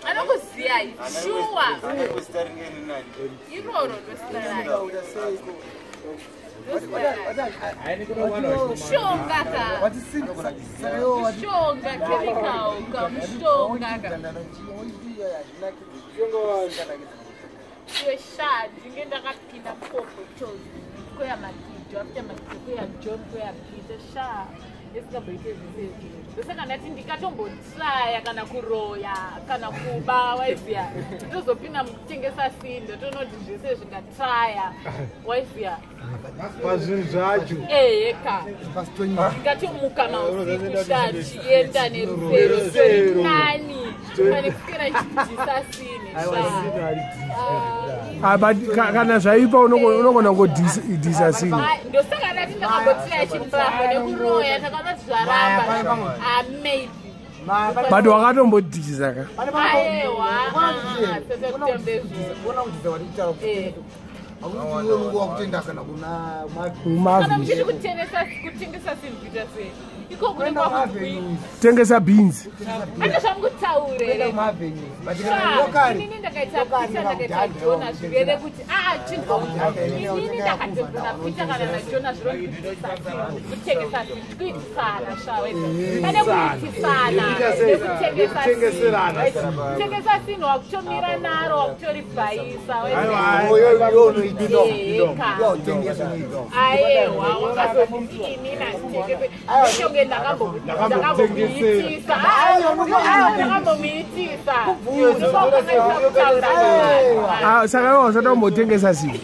Anokuziyai shuwa iroro ndositaramushonga ka mushonga chemical ka mushonga ka iwe sha ndinge ndakapinda popo chose kweya Makijo after Makijo kweya John kweya Peter sha isingamboite zvese ndosaka ndati ndikatombotraya kana kuroya kana kuba waiziya tozopinda mukutengesa sindo tonoti zvese zvingatraya waiziya pazvinhu zvacho eheka ndikatomuka mausiku sha chienda nerusero zori nani pane kuswera chidhisa sini sha. But kana zvaipa unogona kungodhisa sini. Ndosaka ndati ndakambotraya chimbavha nekuroya takaona kuti zvaramba maybe. But wakatombodhisa ka? Aewa kana muchiti kutengesa sinhu kuita sei iko kune tengesa beans ate zvamukutaurere inini ndakaita Peter ndakaita Jona zvireve kuti aa chinzwa inini ndakatengesa Peter kana naJona zviro kutengesa sinhu kuitisana shawe pane kuitisana nekutengesa sinhu sinhu wakutomira naro wakutoribhaisa aewa wakazonditi inini handitengese ndechonge ndakambomuitisa ndakambomuitisa saka iwe usati wambotengesa sinhu.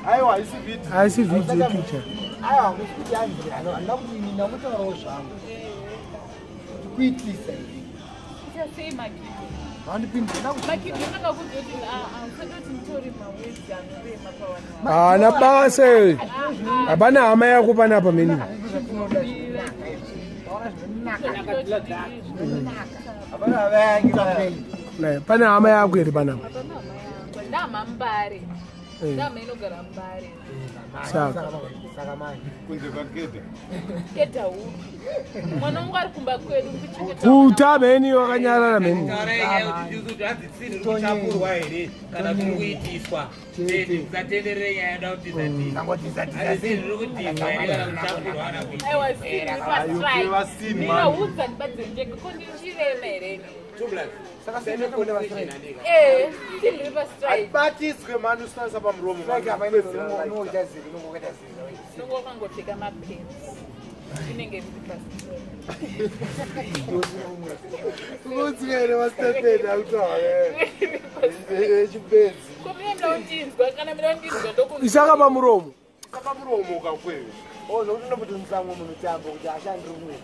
Aiwa haisi video. Haisi video picture. Aiwa kuti handina kuti ini ndakutaurawo zvangu kuitisa sei Makido haana basa hapana hama yako panapa meni. Pane hama yako here panapa? Ndama Mbare. Ndama inogara Mbare. Saka Keda upi? Mwana wangu ari kumba kwedu kuchengeta. Kuta meni wakanyarara meni. Kuchapurwa here kana kuri kuitiswa? Tisatenderere nyaya da kuti Aiwa sini pa strike. Ndinoudza ndibadze ndege ko ndichirema here? Eh, sini pa strike. Batiswe mani usinasa pamuromo. Nongo wakangopfeka mapants. Inenge iri pa strike. Unotsika masitepeni akutaura. Echibedzi. Ko mine ndinonzwa kana mine ndinzwa ndokunzwa. Isaka pamuromo. Isaka pamuromo ukakweva. Oh zvokuti unombotonzamwe mumitambo kuti ashandiri kumwe.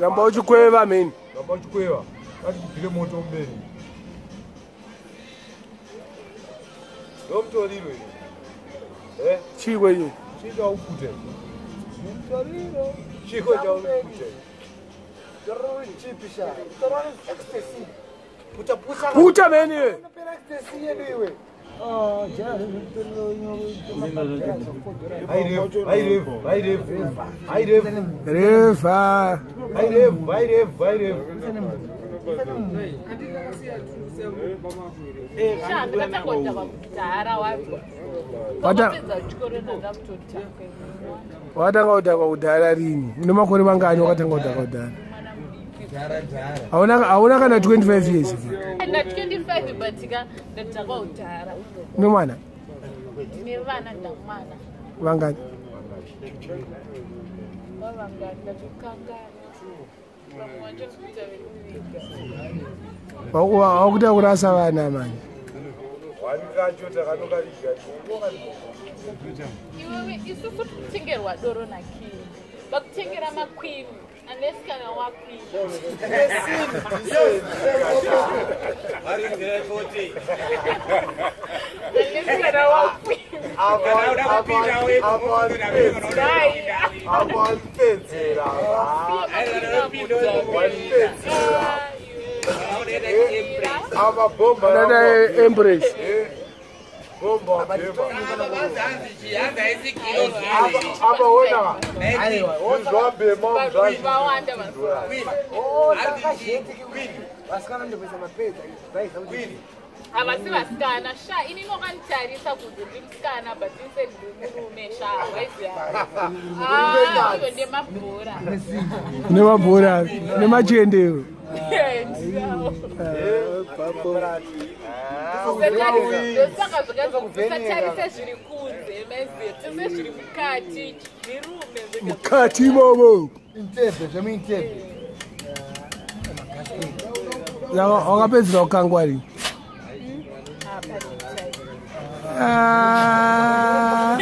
Ramba uchikweva meni. Ramba uchikweva. Ngati moto mberi. Ndomutoriro ino. Eh? Chiko iyo. Chiko chaupute. Mutoriro. Chiko chaupute. Toriro chipi sha. Toriro ecstasy. Puta puta. Puta meni iwe. Unopera ecstasy yedu iwe. Oh, jera Reva. Airev. Sha ndakatanga kudhara wazwa. Wakapedza chikoro ndakutotanga. Wakatanga kudhakwa kudhara rini? Une makore mangani wakatanga kudhakwa kudhara? Hauna kana 25 years. Na 25 but ka ndadhakwa kudhara. Une mwana? Ndine vana ndamwana. Vangani? Vangani ndatokanganwa. Vamwe vacho ndikuita vekuviga. Wakuita kurasa vana manje. Iwewe isusu tikutengerwa doro naKini. Vakutengera maqueen unless kana waqueen. Unless kana waqueen. Avanpedzera. Amabhomba. Dada Empress. Bomba bhema. Hanzi haisi kilo zvayo. Apa ona. Aiwa, Zvabhema zvazvo. Vawanda mazuva. Vasikana ndopesa mapedza vaisa kuti Havasi vasikana sha, ini nokanditarisa kunze ndiri musikana, but inse ndiri murume sha, waiziva. Ah, iyo ndemabhora. Nemabhora nemachendero. Ndirawo. Ndosaka zvakanzi usatarise zviri kunze, maiziva, tise zviri mukati, zvirume zvega. Mukati imomo. Intebe zvemuintebe. Saka wakapedzera kukangwa rini? Ah,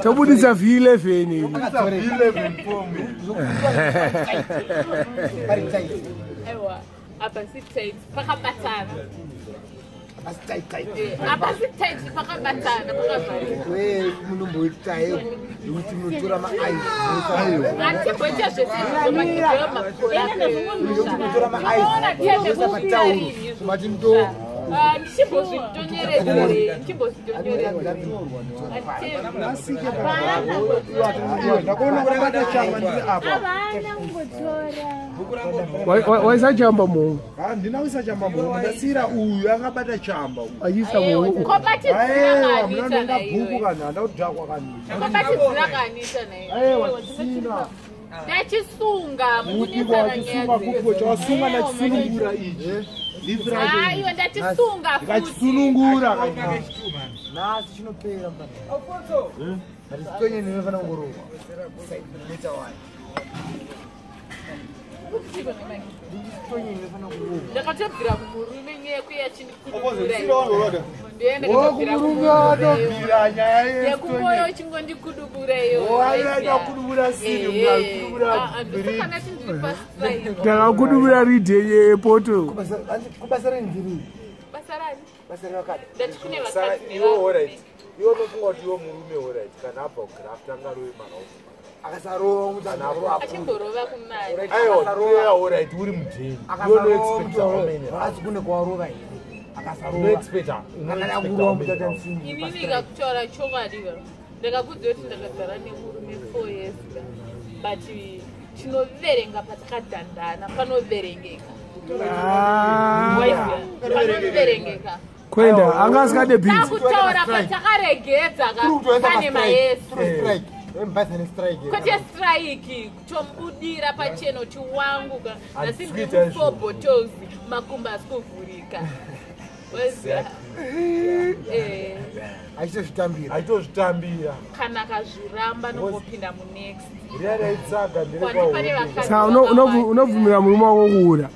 tobudisa V11 iyi. V11 form. Pari tight. Aiwa, apa si tight, pakabatana. Asi tight tight. Apa si tight, pakabatana, pakavharika. We munomboitayo nekuti munotora maaizi. Hatimboita zvese izvozvo, makidheyo mabhora. Munotora maaizi. Moisa patauro. Mati ndo Ndichimbozvitonyeredze, ndichimbozvitonyeredze. Ndakuona kuti akata chamba ndiri apa. Havana kungotora. Waisa chamba muhomwe? Handina kuisa chamba muhomwe, ndasiyira uyu akabata chamba uyu. Achiisa muhomwe. Kobatidzira Aiwa, kaanita munanonga bhuku naiwe. kana handa kudhakwa kani. Kobatidzira kaanita naiwe. Aiwa, tisina. Ndachisunga, Kuko mukunetsana wachisunga nyaya kuko chawasunga ndachisunungura ichi. Lifi racho. Aiwa, ndachisunga futi. Ndikachisunungura kani. Nhasi chinopera mupana. Hatitonye ndinofanira kungorohwa. Leta wani. Ndichitonye ndinofanira kurohwa. Ndakatobvira kumurume nyaya yekuya chindikudubura. Kumurume watobvira nyaya Yekumoyo chingondikudubura iyo. Waida kudubura siri, mukadubura bridge. Ndosaka ndiri pastrike. Ndakakudubura ridhe yepoto. Kubasa rendiri. Basa rani? Basa revakadzi. Ndati kune Saka vakadzi iwe nevarume. alright. Iwe unofunga kuti iwe murume alright kana abva kugraft angarove maraoko. Akasarova muti anarova. Achimborova kunani. Aiwa, iwe alright uri mudheni. Iwe Akasarova unoexpecta how many? muti asi kune kwawarova here? Akasarova. Unoexpecta. Akada kurova muti atansingi. Inini kakutaura chokwadi ka, ndakakudza kuti ndakagara nemurume 4 years ka, but tinoverenga patakadhandana, panoverengeka. Waiziva? Panoverengeka. Kwenda anga asingade bhinzi. Takutaura patakaregedza ka, pane maesi. Vemubasa nestrike. Kwete strike, kutomubudira pachena kuti wangu ka, nhasi ndiri Handisi kuita ku 4 bottles, makumbo asi kuvhurika. Waiziva? Eh. Achitozvitambira. Achitozvitambira. Kana akazviramba nongopinda munext. Riya raitsaga ndere Kwani pane kwahope. vakadzi Saka vakawanda. unobvumira murume wako kuura?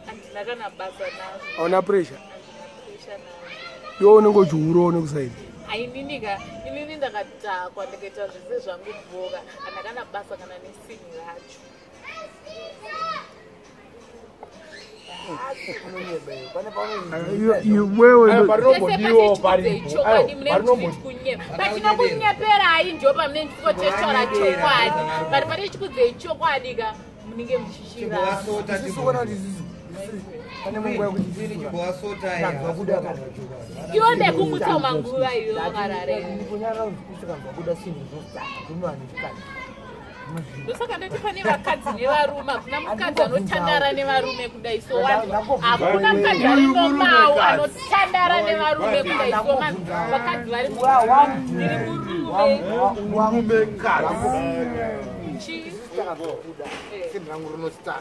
Handina kana basa nazvo. Hauna pressure? Handina pressure nazvo. Iwe unenge uchiurawo nekusaidi. Aininika, inini ndakadhakwa, ndikaita zvese zvangu bhoka, handina kana basa kana nesinhi racho. Iwewe Aiwa, parinombodiwawo Pese paripo. chokwadi Aiwa, mune muchiti kunyepa, patinokunyeperai ndo pamunenge muchikototaura chokwadi, but pane chikudzei chokwadi ka, munenge muchichiramba. Isusu kuona kuti isusu pane munguva yekuti isusu kanzwa kuda kanzwa Iwe ndekumutsa manguva iwe wakararei. Kunyara kuti kanzwa kuda sinhu zvinodhaka kuno vanhu vechikadzi. Ndosaka ndati pane vakadzi nevarume, hakuna mukadzi anotandara nevarume kudai so wanhu, hakuna mukadzi ari nomawo anotandara nevarume kudai so vanhu, vakadzi vari ndiri murume. Murume kadzi. Chi Takanzwa kuda sinhu rangu rinostaka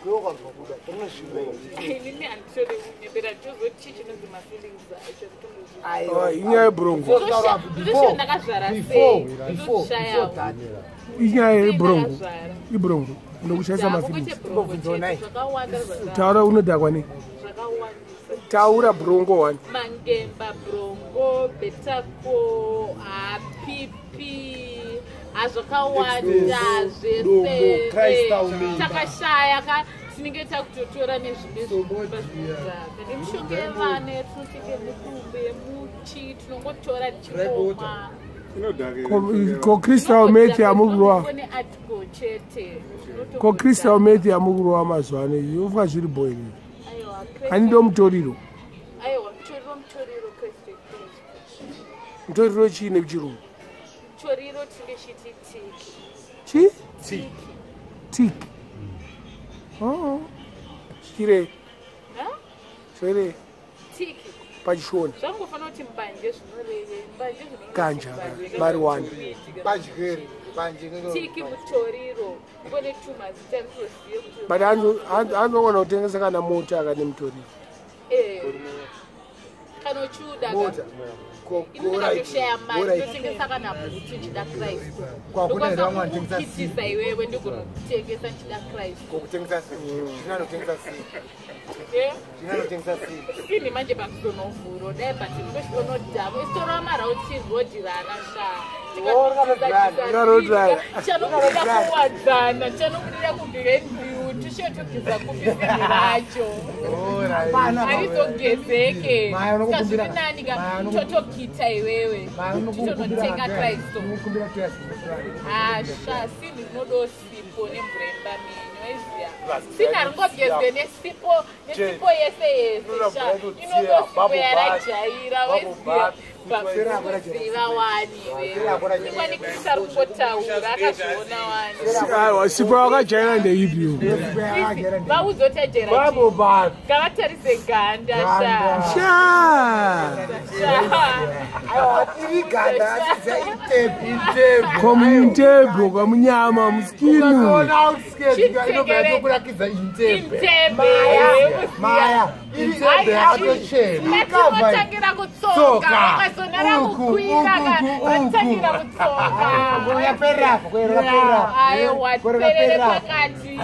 kuiwe ukanzwa kuda rinosviba. Inini handitode kunyepera, ndozoti chii chinonzi mafeelings acho nditombozvi Ah, inyaya yebrongo. Ndosho ndakazvara sei, ndozvishayawo. Inyaya yebrongo. Ndakazvara. Ibrongo ndokushaisa Kwete mafeelings. brongo chete, zvakawanda Taura unodhakwa nei? zvakawandisa. Taura brongo wani. Mangemba, brongo, betako, hapipi, hazvakawanda zvese. Dombo, Crystal Meth. Takashaya ka, tinenge takutotora nezvimwe zvinomba zvinodhaka nemishonga yevana yatinotenge mukumbe yemuchi, tinongotora tichingomwa. Ko crystal meth yamukurwa? Nearticle chete. Ko crystal meth yamukurwa mazuva ano iyi ufunga zviri boiri? Aiwa. Ani ndo mutoriro. Aiwa, mutoriro, mutoriro, crystal. Mutoriro chii nechirungu? Mutoriro tinge chiti tiki. Chi? Tiki. Tiki. Oh. Chire. Chire. Tiki. Pachishona. Zvangofanira kuti mbanje zvinoreve. Mbanje zvinoreve. Ganja. Marijuana. Mbanje. Mbanje. Tiki mutoriro. Ngone tumazita ndinoziye kuti. But anogona kutengesa kana mota kana mutoriro. Eh. Kana uchiuda. Mota. Inokatoshaya mari ndotengesa kana bhutsu nchida Christ. Ndokutengesa iwewe ndogona nchida Christ. Kokutengesa sei? Chinanotengesa sei? Chinanotengesa sei? Sini manje pakuzonovhuro dai but ndosvonodhavo isitora marauti rodirana sha. Chanokudira kuwadzana, chanokudira kuGlenview, tishetogeza kupi racho. Harizogezeke. Saka zviri nani ka totokita iwewe. Titonotenga Kristu. Asha, sini rinodo sipo nemvura yemba menyu, waiziya. Sini haringogezwe nesipo, nesipo yese yese sha. Inodo sipo yarajaira, waiziya. Ziva wani iwewe. Ikwani Kristu ari kungotaura akazviona wani. Sipo wakajaira ndeipi? Vauzotajaira. Ngavatarise ganda sha. Sha. Aiwa tiri ganda atidza itepe. Itepe. Komuntebho kwamunyama muskini. Ukaona outskirt inobva yatokurakidza intepe. Intepe. Maya. Intepe yakatochena. Tinotangira kutsoka. Vakazonara kukwira vatangira kutsoka. Yaperera kwera. Aiwa perere pakati.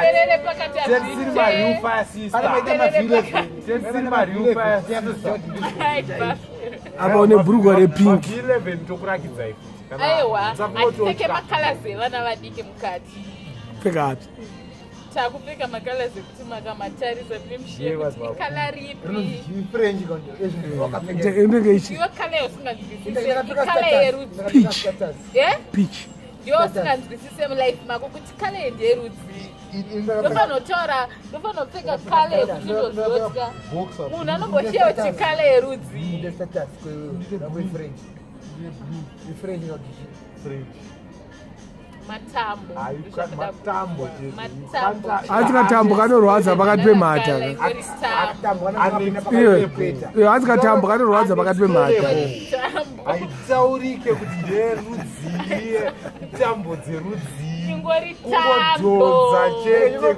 Perere pakati. Setsiri mareal fire sister. Setsiri mareal fire sister. Apa une bhurugwa repink. 11 tokurakidzai futi. Aiwa, hatipfeke makalazi evana vadiki mukati. Pfeka api? Takupfeka makalazi ekuti makamatarisa mune mushiye kuti ikala ripi. Inenge ichi. Ndiyo kala yausinganzwisise, ikala yerudzi. Peach. Eh? Peach. Ndiyo usinganzwisise mulife mako kuti kala iyi ndeyerudzi. Ndofanotaura, ndofanopfeka kala yekuti ndozotya. Munhu anomboshiya kuti kala yerudzi. Matambo. Matambo. Asi katambo kanorwadza pakati pemhata. Asi katambo kanorwadza pakati pemhata. Haitaurike kuti ndeyerudzii, tambo dzerudzii. Ingori tambo. Kungodhonza chete,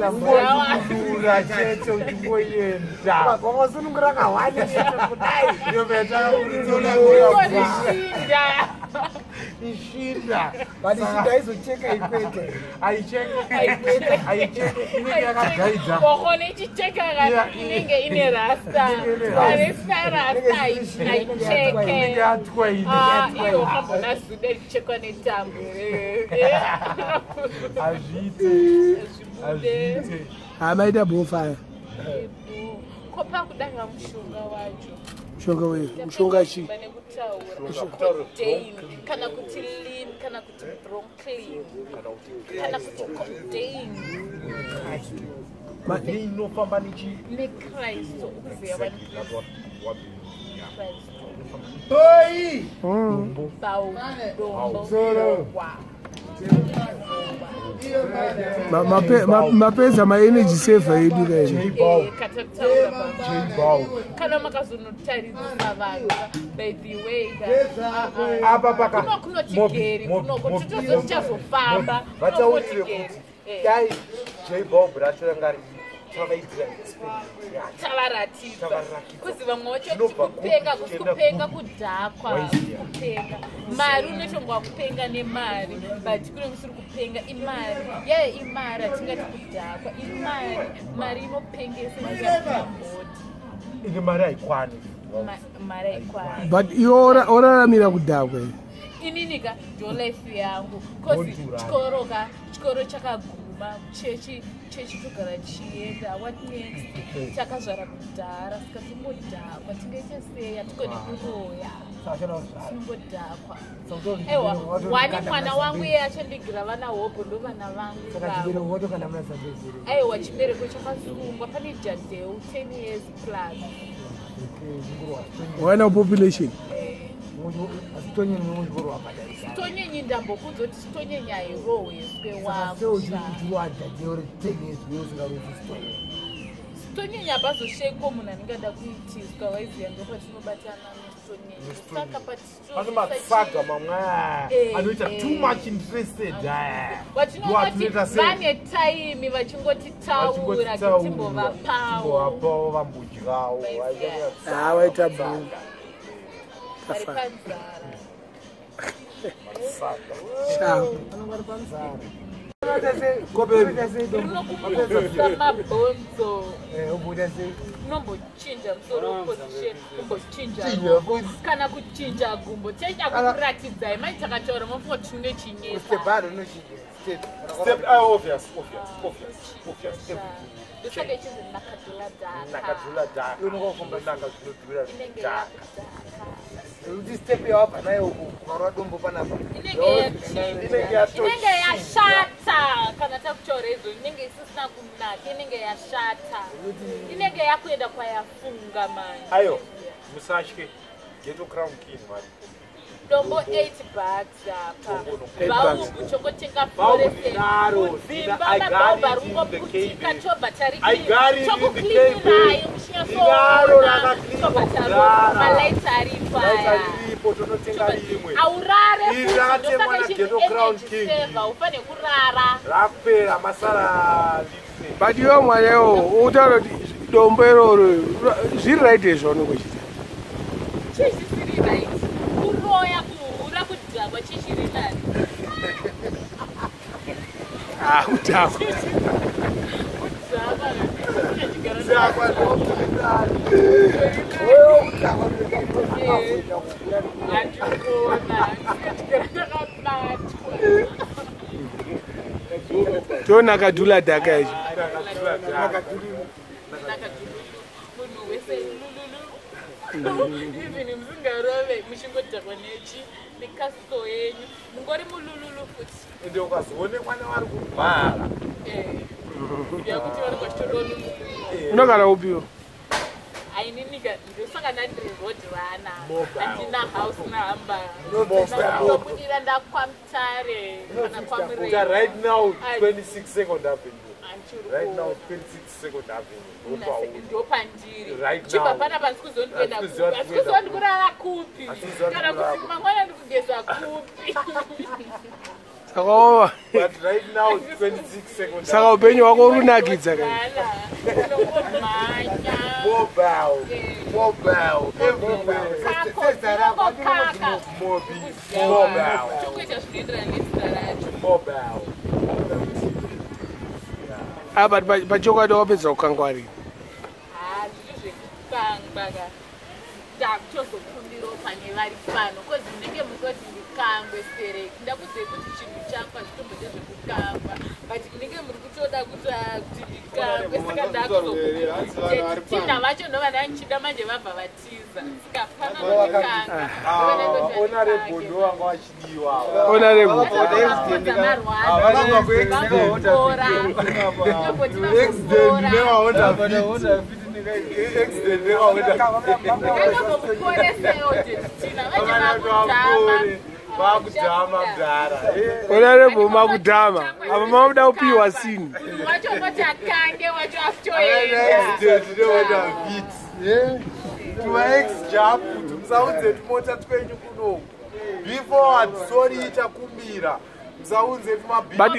kungodhura chete uchingoenda. Wakasunungura kahwani chete kudai. Ingori shinda. Ishinda. But ishinda izocheka ikwete. Aicheke. Aicheke. Inenge yakagaidha. Ogona ichicheka kana inenge ine rasta. Kana isina rasta aicheke. Inenge yatwaine. Iwe wakambona zuda richichekwa netambo. Hazviite. Hazviite. Hamaita bonfire. Ko pakudanga mushonga wacho. Mushonga wei? Mushonga chi? Codeine, kana kuti lean, kana kuti bronclean, kana kuti codeine. Inofamba nechi? NeChrist, ukuziya vanhu. Oi! Bau, dombo, wa. Mapedza maenergy saver edu kaini. Katakutaura kana makazonotarisisa vanhu by the way apa paka kuno kunotigeri kunoko titozo tichazofamba vataurire kuti dai J-Bob racho ranga riri tavaitira experiment yacho tavaratidza kuzi vamwe vacho kuti kupenga kusi kupenga kudhakwa kupenga mari unochongwa kupenga nemari but kune kusiri kupenga imari yaye imari hatingati kudhakwa imari mari inopengesa mbodi ine mari haikwani mari haikwani but iwe oraramira kudhakwa ininika ndo life yangu cause chikoro ka chikoro chakaguma chechi chechi togara chienda what next takazvara kudhara saka tingodhakwa tingaite sei hatigoni kuroya tinongodhakwa ewa wani mwana wangu iye achandigira vana hobho ndo vana vangu aiwa chibereko chakasungwa pane jadheu 10 years plus Waina population. Sitonyenyi ndambokuudza kuti sitonyenyi hairohweswe wakusitonyenya hapazosheko munhu anenge ada kuitiswa waiziva ndopatinobatana nesitonyenya saka Pane matsaga mamwe anoita too much interested. Vatinongoti vane taimi vachingotitaura kuti timbovapawo. Timbovapawo vambodyawo. Ah, waita bhuu. Vari panzara. Rinokubudzisa mabhonzo. Unombochinja musoro position, umbochinja kana kuchinja gumbo. Tichada kukuratidzai mai takataura mofunga kuti tinenge chinyesa. Step, obvious, obvious, obvious, obvious. Ndosaka ichinzi nakadhula dhaka. Nakadhula dhaka. Naka zvinodhura Inenge dhaka. yakudhaka. Kuti step yawabva nayo uku ukarova dombo panapa. Inenge Inenge yachinja. Inenge yashata kana takutaura izvo inenge isisina kunaka inenge yashata. Inenge yakuenda kwayafunga manje. Ayo, musatye. Ghetto Crown King mari. Dombo 8 bucks apa. Eight Bhaubhu chongotenga Bhaubhu fluorescent. ndinaro. Kudzimba I got mabhaubhu it ari in the kungoputika KB. chobva I got it in the chokuklinirai KB. muchinyatsoona Ndinaro rakaklinwa chobva kudhara. malaiti aripo Light aya. riripo tonotenga rimwe. Aurare Iri rakatemwa naGhetto Crown King. seva ufane kurara. Rakupera masara litse. But iwe mwana iwo utaura kuti dombo iroro zviri right here zvaunenge uchiita. Chii chisiri right? Kuroya, kuhura, kudhakwa chichiri nani? Ah, kudhakwa. Kudhakwa. Kudhakwa Handikuona. Ndakabatwa. Tonakadhula dhaka icho. Nakadhula dhaka. Munhu wese lululu. Even musingarove muchingodhakwa nechi nekaso yenyu mungori mulululu futi. Ende ukazoonekwa nevari kubhara. Yakuti vanenge vachitodolululu. Unogara upiwo? Aininika ndosaka ndandiri road runner. Mobile. Handina house number. Mobile. Ndinobudira ndakwamutare kana Kuta kwamureva. right now 26 Second Avenue. Handichiri Right now kuona. 26 Second Avenue. Ndopauri. Ndopandiri. Right Chibva now. panapa handisi kuziva ndikuenda Handisi kuziva kupi. Handisi kuziva ndikuenda ndikurara kupi. Handisi kuziva Kana ndikurara kuti kupi. mangwana ndikugeza kupi. Saka wova. But right now 26 Second Saka Avenue. upenyu hwako uri kunakidza kai. Runner, unongomhanya. Mobile. Mobile. Everywhere. Kako, unongokaka. Mobi. Mobile. Chokuita zvinoenderana nezita racho. Mobile. Ah, but pachokwadi wapedza kukangwa rini? Ha, zviri zvekukangwa ka. Ndakutozokumbirawo pane vari pano kozi munenge mungoti ndikangwe sereki. Ndakudzei kuti chinhu changu hazvitomboita zvekukangwa but munenge muri kutoda kuti kuti ndikangwe saka ndakuzokutina vacho ndova ndichida manje vabva vatiza saka pana ndikanga. Honorable ndo vanga vachidiwa. Honorable. Accident nevaHonda Fit. Accident nevaHonda Vakudhama mudhara. Honorable makudhama. Apa mamuda kupiwa sini. Wacho ngoti akange wacho akutoenda. Accident neHonda Fit. Tumaex japu musaunze tumota twenyu kunoku. Be forward, sorry ichakumbira. Musaunze Black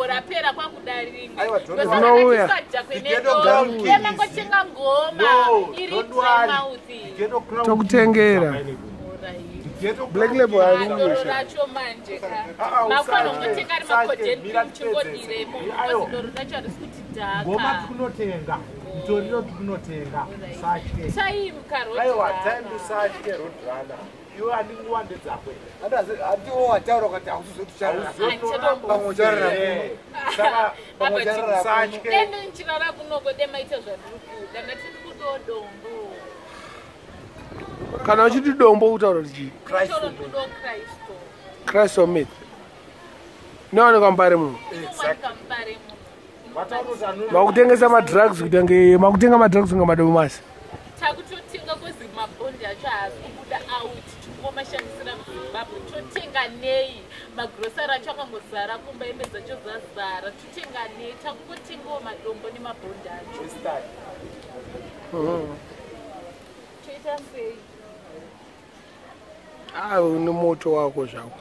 rapera kwakudarika. Aiwa, don't Unouya. Mangotenga ngoma No, iri don't worry. mouth. Tokutengera. Black Label Doro harungu. racho manje ka. Ah, ah, Makwana usatye, ungotenga ri usatye, makodeni mira muchingodiremo. tipedzese. Ayo. Because doro racho harisi kuti Ngoma dhaka. tikunotenga. Mutoriro tikunotenga. Usatye. Time karoti. Aiwa, time usatye road runner. Iwe handinguva ndedzakwe. Hatiwo wataura ukati hausizoticharara. Pamwe ucharara Eh, Saka Pamwe ucharara usatye. Deno nchirara kunoko demaita zvandiri kuda. Ndati ndikudawo dombo. Kana uchiti dombo kutaura kuti chii? Choro ndikudawo Kristu. Christ Myth. Inowanikwa mubare muno. Inowanika mubare muno. Vataura kuti Makutengesa madrugs kutange makutenga madrugs kunge madomasi. Takutotenga kuti haasi kubuda out, tingomashandisira muZimbabwe. Totenga nei? Magrosari acho akangozara kumba, hembe dzacho dzazara, totenga nei? Takungotengawo madombo nemabhondi acho. Toita sei? Ah, une moto wako zvako.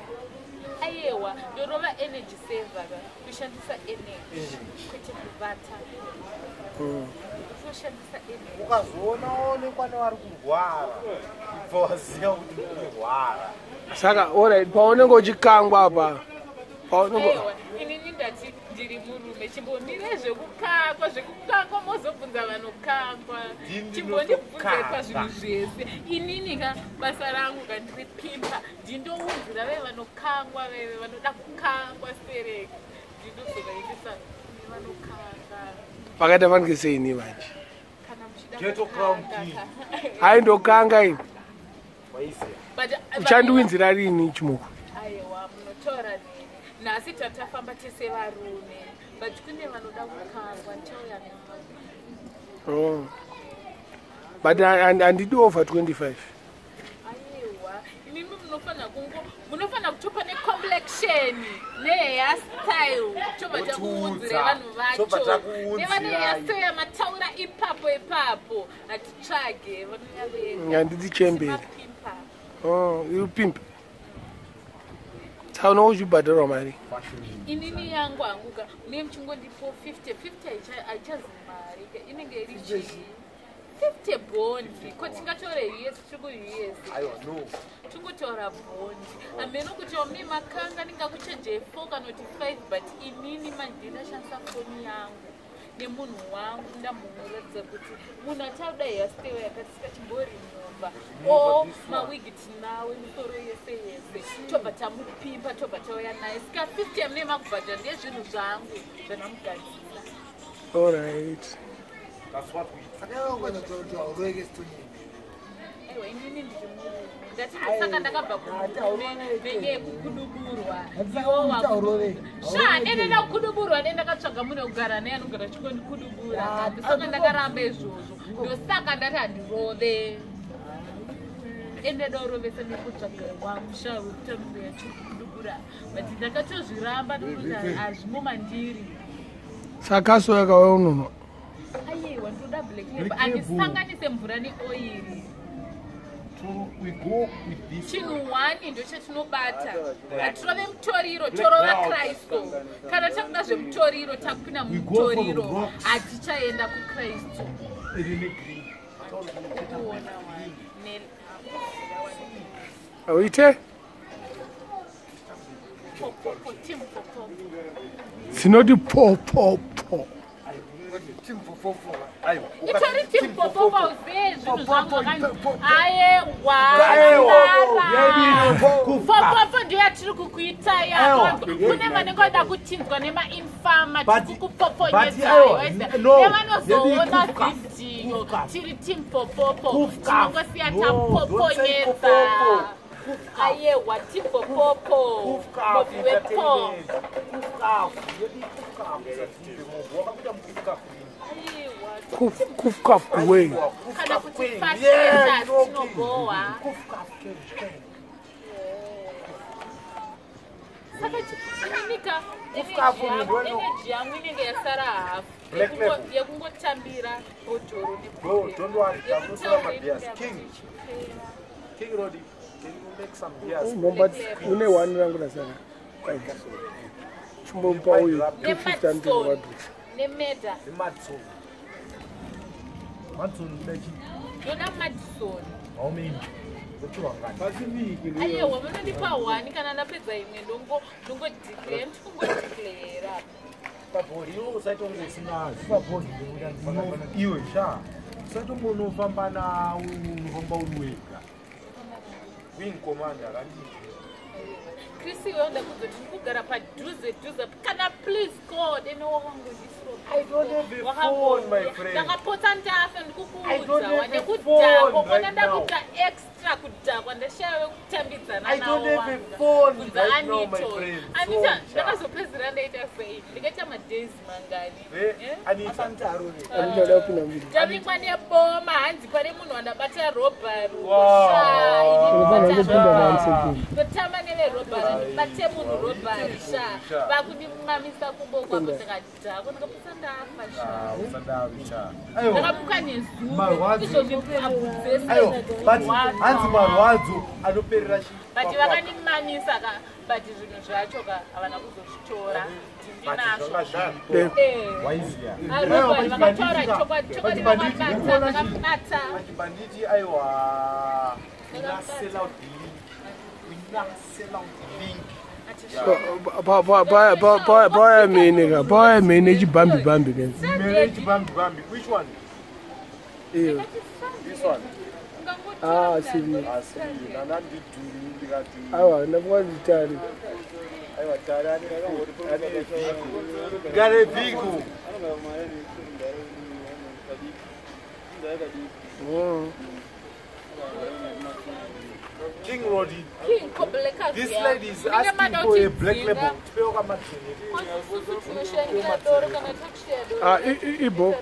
Ayewa, ndorova energy saver ka, kushandisa energy kwete kuvata. Kutoshandisa energy. Ukazoona waonekwa nevari kurwara, ibva waziva kuti uri kurwara. Saka alright, paunenge uchikangwa apa, paunenge Aiwa, inini ndati ndiri murume. Chimbomire zvekukangwa, zvekukangwa mozobvunza vanokangwa. Ndini. Chimbondibvunzai Ndinotokanga. pazvinhu zvese. Inini ka, basa rangu ka, ndiri pimper, ndindounzira veve vanokangwa, veve vanoda kukangwa stereki, ndindozovaendesa kune vanokanga. Pakaita fanike seini manje? Kana muchida Ghetto Crown kukanga King. ka. Hai, ndokanga ini. Waiziya. But, Uchandiwinzira rini chimuko? Aiwa, munotaura neni. Nhasi tatafamba tese varume, but kune vanoda kukangwa, ndichauya navo. Oh. But handidi over 25. Aiwa, imimi munofanira kungo munofanira kutopa necomplexion nehairstyle, tobva takuunzira vanhu Tobva vacho. takuunzirai. Nevane hairstyle yamataura ipapo ipapo, hatitsvage vanouya vega. Handidi chembere. Mapimper. Oh, iri pimp, saka unonge uchibhadharwa mari? Inini yangu hanguka mune muchingondipo 50 50, haichazi mari ka, inenge iri chii 50 bhondi? Ko tingatore US? Tiri kuUS. Aiwa, no. Tingotaura bhondi, hameno kuti wamune makanga ndingakuchejei 4 kana kuti 5, but inini manje ndashandisa foni yangu nemunhu wangu, ndambomuratidza kuti munhu achauda hairstyle yakati, sika chimborimova o mawigi tinawo, misoro yese yese, tobva tamupimpa, tobva tauya naye. Sika 50 yamune makubhadhara ndezvinhu zvangu zvandamugadzira. Alright. That's what we Saka iwe ukanyatsoona kuti hauroveke sitonyeni. Aiwa, inini ndiri murume, ndati ndosaka ndakabva kumurume nenyaya yekukuduburwa. Haurove. Sha, dende ndakukuduburwa, dende ndakatsvaga munhu wekugara naye anogara chingondikudubura. Ndosaka ndakaramba izvozvo, ndosaka ndati handirove. Ende daurovesa nekutsvaga wangu sha wekutambira chikudubura, but ndakatozviramba ndokuti hazvimo mandiri. Saka soya kawe unonwa? Aiwa, ndoda black label, Black label. handisanganise mvura neoiri. So we go with this. Chinhu one ndochatinobata, hatirove mutoriro, torova Kristu. Kana takuda zvemutoriro, takupinda We go for the mumutoriro, rocks. hatichaenda kuKristu. Rine green. Kuona wani Uite popopo team popopo. dzinoti po po po. Aiwa. Itori team popopo, uzive zvinhu zvangu. Ayewa, popopo ndiyo yatiri kukuitai. Aiwa. Kune vanenge vada kutinzwa nemainfama, But- tiri but aiwa, no, kukupoponyedzai. Nevanozoona yedu kufka. vhidhiyo, Kufka. tiri team popopo. Kufka. Tinongosiya No, don't say tapoponyedza. popopo. Kufka. Ayewa, team popopo. Kufka. Mobi wepo. Kufka. Yedu kufka. Wakakuita mukufka. Ayewa. Kufkaf kuwei. Kana kuti fashioners, tinogowa. Saka ininika Kufkafu energy yangu inenge yasara hafu Black Label. yekungotambira bhodhoro. No, don't worry. Takunotora mabeers. King. King Roddy, can you make some beers? Momba une one rangu rasara, chimbomupa uyu 250 andinowadrisa. Nemeda. Madson. Madson unoda chii? Ndoda Madison. How many? Ndopiwa ngani? Aiwa, vanondipa one, kana ndapedza imwe ndongodeclare, ndikungodeclare. Pabhori iwe usaitonge usina pabhori. Iwe sha. Usaitonge unofamba na unofamba uri wega. Wing commander randii. Chris, iwewe ndakuzoti ndikugara padhuze dhuze kana please God ene I don't have a phone, my friend. Ndakapotsa ndafa. I don't Ndikukuudza have a nekudhakwa phone kona right ndakuita extra kudhakwa, ndashaya wekutambidzana I nawo don't have a wanga. phone Bvunza right now, my Anita. friend. Anita, Phone, sha. ndakazopedzera ndaita sei? Ndikaita madays mangani? Eh, Eh? Anita. Anita kupinda mudiki. Ndavingwa neboma, hanzi pane munhu wandabata robhari. Wow. Unofanira kupinda namusekeni. Ndotamba neverobhari, ndibate munhu robhari sha, vakundimamisa kuboko kwako, ndikadhakwa, ndikapotsa ndafa sha. Ah, usadaro, sha. Aiwa. Ndakamuka nezuro Marwadzo. izvozvi abvunzese. Aiwa, but hanzi marwadzo anoperera But vakandimamisa ka, but zvinhu zvacho ka havana kuzozvitora, ndinazvo. Zvanga Eh. waiziya. Arobhari vakataura chokwadi, chokwadi vakabata, ndakabata. Pachibanditi, aiwa, we not sell out the link. We not sell out the link. Paya mene ka, paya mene chibambi bambi ke. Mere chibambi bambi. Which one? Iyo. This one. Ah, siri. Asi nana ndidhuru ndikati Aiwa, ndafunga nditari. aiwa tari ane ane vhigo. Gare vhigo. Oh. King Roddy. King Kobeleka. This lady is asking for a black label. Tipewo kamatini. Ah, ibo.